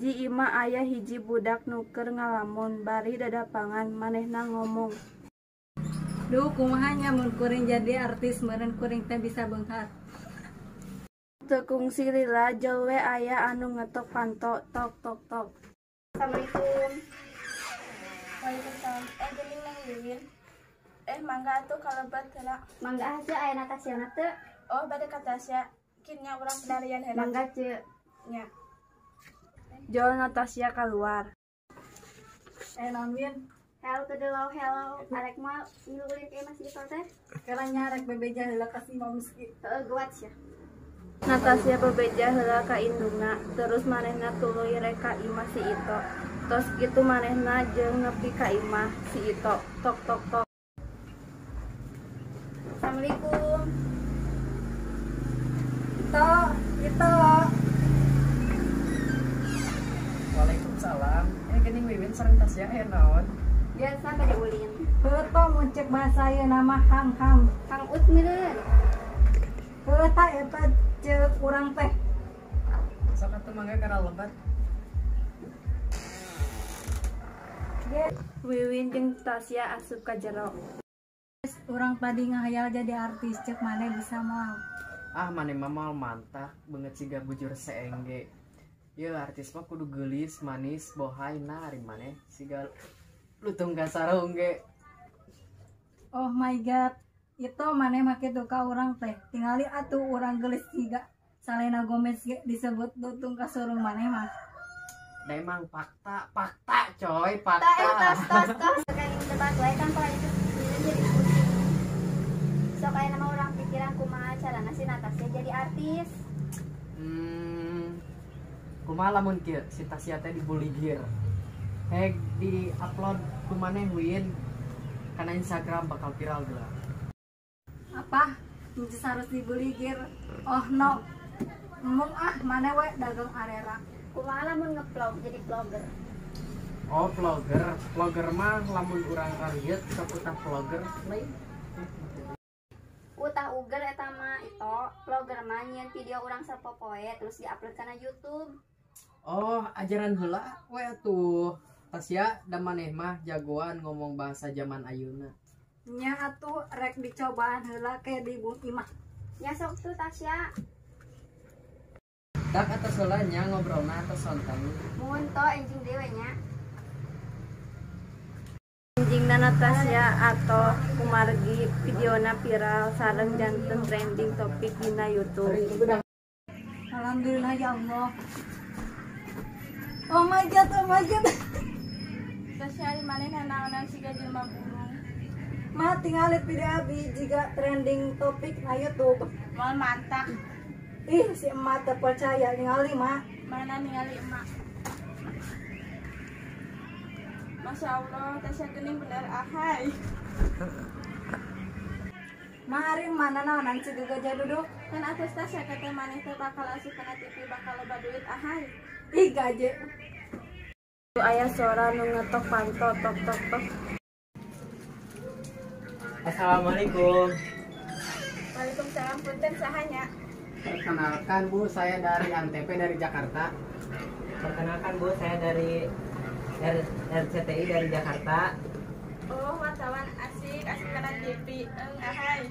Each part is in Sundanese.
hiji imah aya hiji budak nu keur ngalamun bari dadapangan manehna ngomong. Duh kumaha nya mun kuring jadi artis meureun kuring teh bisa beunghar. Teu kungsi lila jol we aya anu ngetok panto tok tok tok. Assalamualaikum. Waalaikumsalam. Geuning Neng Wiwin. Mangga atuh kalebet heula. Mangga hasil aya Natasha na teu? Oh bade ka Tasya. Kin nya urang pedarian heula. Mangga ceu. Nya. Jol Natasha keluar. Naon Win? Hello ke hello hello. Arek mah ngilu ulin ka imah si Ito teh. Kela nya rek bebeja heula ka si Momski. Heeh geuwat sia. Natasha bebeja heula ka indungna, terus manehna tuluy rek ka imah si Ito. Tos kitu manehna jeung nepi ka imah si Ito. Tok tok tok. Assalamualaikum. Ito, Ito. Waalaikumsalam. Geuning Wiwin sareng Tasya aya naon? Biasa bade ulin. Heuh toh mun cek bahasa ieu nama hang-hang. Kang Ut meureun. Heuh tah eta ceuk urang teh. Sok atuh mangga karalebat. Wiwin jeung Tasya asup ka jero. Urang tadi ngahayal jadi artis cek maneh bisa moal. Ah maneh mah moal mantah beungeut siga bujur seeng ge. Ieu artis mah kudu geulis, manis, bohay nah ari maneh siga lutung kasarung ge. Oh my god, itu maneh mah kitu ka urang teh. Tingali atuh urang geulis siga Selena Gomez ge disebut lutung kasurung maneh mah. Da emang fakta, fakta coy, fakta. Tah tos tos tos. Kayak debat wae kan poe itu jadi pusing. Sok aya nama urang pikiran kumaha carana si Natasha jadi artis. Kumaha lamun kieu si Tasya teh dibuligir. Heg di-upload ku maneh Win kana Instagram bakal viral geura. Apa? Geus harus dibuligir. Oh no. Embung ah maneh we dagang arera. Kumaha lamun ngevlog jadi vlogger? Oh vlogger, vlogger mah lamun urang rariet sok utah vlogger lain. Utah uger eta mah Ito, vlogger mah nyieun video urang sapopoe terus diupload kana YouTube. Oh, ajaran heula we atuh. Tasya da maneh mah jagoan ngomong bahasa zaman ayeuna. Nya atuh rek dicobaan heula ke di imah. Nya sok tuh Tasya. Dak atas heula nya ngobrolna atas sonten. Mun to enjing deui we nya. Enjingna Natasha atau kumargi videona viral sareng janten trending topik dina YouTube. Alhamdulillah ya Allah. Oh my god, oh my god. Tasya ari maneh nanaonan siga jelema burung. Mah tingali video abi jiga trending topik na YouTube. Moal mantak. Ih si emak teu percaya ningali mah. Mana ningali emak? Masya Allah, Tasya geuning bener ahai. Mah ari mana naonan siga gajah duduk? Kan atos Tasya kata maneh teh bakal asup kana TV bakal loba duit ahai. Ih gaje. Aya sora nu ngetok panto tok tok tok. Assalamualaikum. Waalaikumsalam punten sahanya. Perkenalkan Bu, saya dari Antv dari Jakarta. Perkenalkan Bu, saya dari RCTI dari Jakarta. Oh, wartawan asik, asik kana TV. Ahai.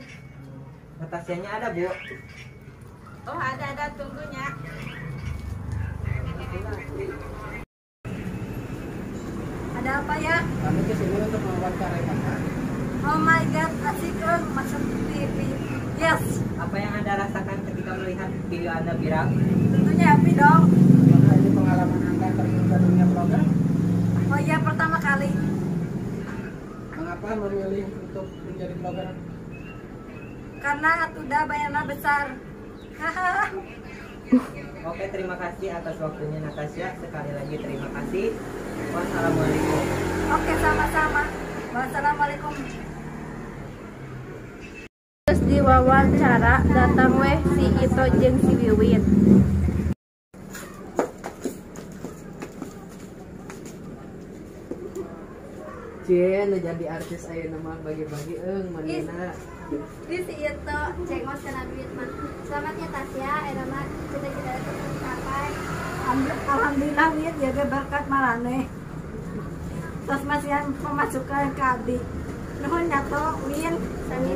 Notasinya ada, Bu? Oh, ada tunggunya. Ada apa ya? Kami kesini untuk mewawancarai Kakak. Oh my god, asik masuk TV. Yes. Apa yang Anda rasakan ketika melihat video Anda viral? Tentunya happy dong. Apakah ini pengalaman Anda terjun ke dunia vlogger? Oh iya, pertama kali. Mengapa memilih untuk menjadi vlogger? Karena udah bayarnya besar. Hahaha. Oke, terima kasih atas waktunya Natasha. Sekali lagi terima kasih. Wassalamualaikum. Oke, sama-sama. Wassalamualaikum. Terus diwawancara datang weh si Ito jeung si Wiwin. Cie, nu jadi artis ayeuna mah bagi-bagi eung manehna. Di si Ito cengos kana duit mah. Selamat ya Tasya, eta mah cita-cita itu tercapai. Alhamdulillah Win, ya ge berkat maraneh. Tos masihan pemasukan ka abdi. Nuhun nya To, Win. Sami.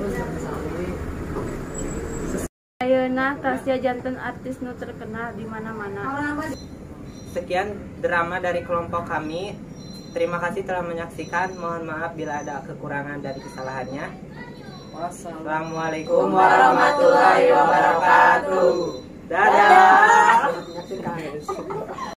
Ayeuna Tasya janten artis nu terkenal di mana-mana. Sekian drama dari kelompok kami. Terima kasih telah menyaksikan. Mohon maaf bila ada kekurangan dan kesalahannya. Wassalamualaikum Wassalamualaikum warahmatullahi wabarakatuh. Dadah. Menyaksikan.